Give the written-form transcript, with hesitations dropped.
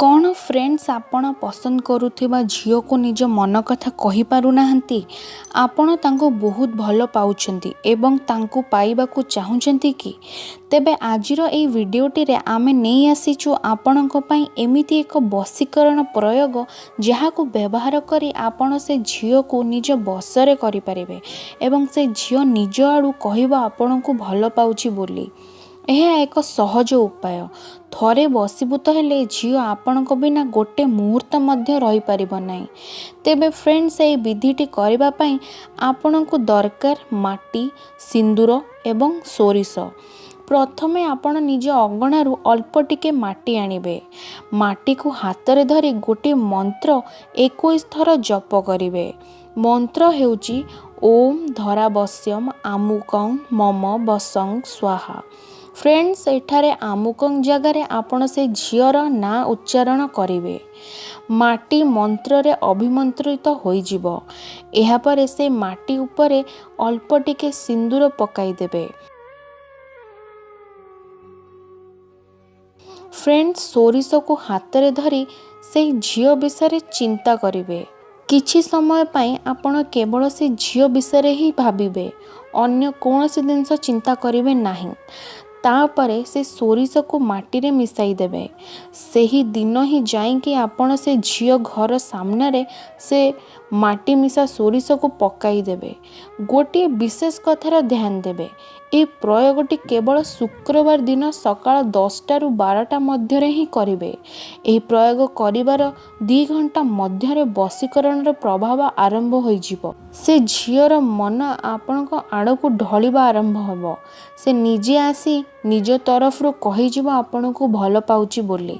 କ'ଣ ଫ୍ରେଣ୍ଡସ୍, ଆପଣ ପସନ୍ଦ କରୁଥିବା ଝିଅକୁ ନିଜ ମନ କଥା କହିପାରୁନାହାନ୍ତି? ଆପଣ ତାଙ୍କୁ ବହୁତ ଭଲ ପାଉଛନ୍ତି ଏବଂ ତାଙ୍କୁ ପାଇବାକୁ ଚାହୁଁଛନ୍ତି କି? ତେବେ ଆଜିର ଏହି ଭିଡ଼ିଓଟିରେ ଆମେ ନେଇ ଆସିଛୁ ଆପଣଙ୍କ ପାଇଁ ଏମିତି ଏକ ବଶୀକରଣ ପ୍ରୟୋଗ, ଯାହାକୁ ବ୍ୟବହାର କରି ଆପଣ ସେ ଝିଅକୁ ନିଜ ବଶରେ କରିପାରିବେ ଏବଂ ସେ ଝିଅ ନିଜ ଆଡ଼ୁ କହିବ ଆପଣଙ୍କୁ ଭଲ ପାଉଛି ବୋଲି। ଏହା ଏକ ସହଜ ଉପାୟ। ଥରେ ବଶୀଭୂତ ହେଲେ ଝିଅ ଆପଣଙ୍କ ବିନା ଗୋଟେ ମୁହୂର୍ତ୍ତ ମଧ୍ୟ ରହିପାରିବ ନାହିଁ। ତେବେ ଫ୍ରେଣ୍ଡସ୍, ଏହି ବିଧିଟି କରିବା ପାଇଁ ଆପଣଙ୍କୁ ଦରକାର ମାଟି, ସିନ୍ଦୁର ଏବଂ ସୋରିଷ। ପ୍ରଥମେ ଆପଣ ନିଜ ଅଗଣାରୁ ଅଳ୍ପ ଟିକେ ମାଟି ଆଣିବେ। ମାଟିକୁ ହାତରେ ଧରି ଗୋଟିଏ ମନ୍ତ୍ର 21 ଥର ଜପ କରିବେ। ମନ୍ତ୍ର ହେଉଛି "ଓମ୍ ଧରାବଶ୍ୟମ ଆମୁକଂ ମମ ବଶଂ ସ୍ୱାହା"। ଫ୍ରେଣ୍ଡସ୍, ଏଠାରେ ଆମୁକଂ ଜାଗାରେ ଆପଣ ସେ ଝିଅର ନାଁ ଉଚ୍ଚାରଣ କରିବେ। ମାଟି ମନ୍ତ୍ରରେ ଅଭିମନ୍ତ୍ରିତ ହୋଇଯିବ। ଏହାପରେ ସେ ମାଟି ଉପରେ ଅଳ୍ପ ଟିକେ ସିନ୍ଦୁର ପକାଇଦେବେ। ଫ୍ରେଣ୍ଡସ୍, ସୋରିଷକୁ ହାତରେ ଧରି ସେଇ ଝିଅ ବିଷୟରେ ଚିନ୍ତା କରିବେ। କିଛି ସମୟ ପାଇଁ ଆପଣ କେବଳ ସେ ଝିଅ ବିଷୟରେ ହିଁ ଭାବିବେ, ଅନ୍ୟ କୌଣସି ଜିନିଷ ଚିନ୍ତା କରିବେ ନାହିଁ। ତାପରେ ସେ ସୋରିଷକୁ ମାଟିରେ ମିଶାଇ ଦେବେ। ସେହି ଦିନ ହିଁ ଯାଇକି ଆପଣ ସେ ଝିଅ ଘର ସାମ୍ନାରେ ସେ ମାଟି ମିଶା ସୋରିଷକୁ ପକାଇ ଦେବେ। ଗୋଟିଏ ବିଶେଷ କଥାର ଧ୍ୟାନ ଦେବେ। ଏହି ପ୍ରୟୋଗଟି କେବଳ ଶୁକ୍ରବାର ଦିନ ସକାଳ 10ଟାରୁ 12ଟା ମଧ୍ୟରେ ହିଁ କରିବେ। ଏହି ପ୍ରୟୋଗ କରିବାର 2 ଘଣ୍ଟା ମଧ୍ୟରେ ବଶୀକରଣର ପ୍ରଭାବ ଆରମ୍ଭ ହୋଇଯିବ। ସେ ଝିଅର ମନ ଆପଣଙ୍କ ଆଡ଼କୁ ଢଳିବା ଆରମ୍ଭ ହେବ। ସେ ନିଜେ ଆସି ନିଜ ତରଫରୁ କହିଯିବ ଆପଣଙ୍କୁ ଭଲ ପାଉଛି ବୋଲି।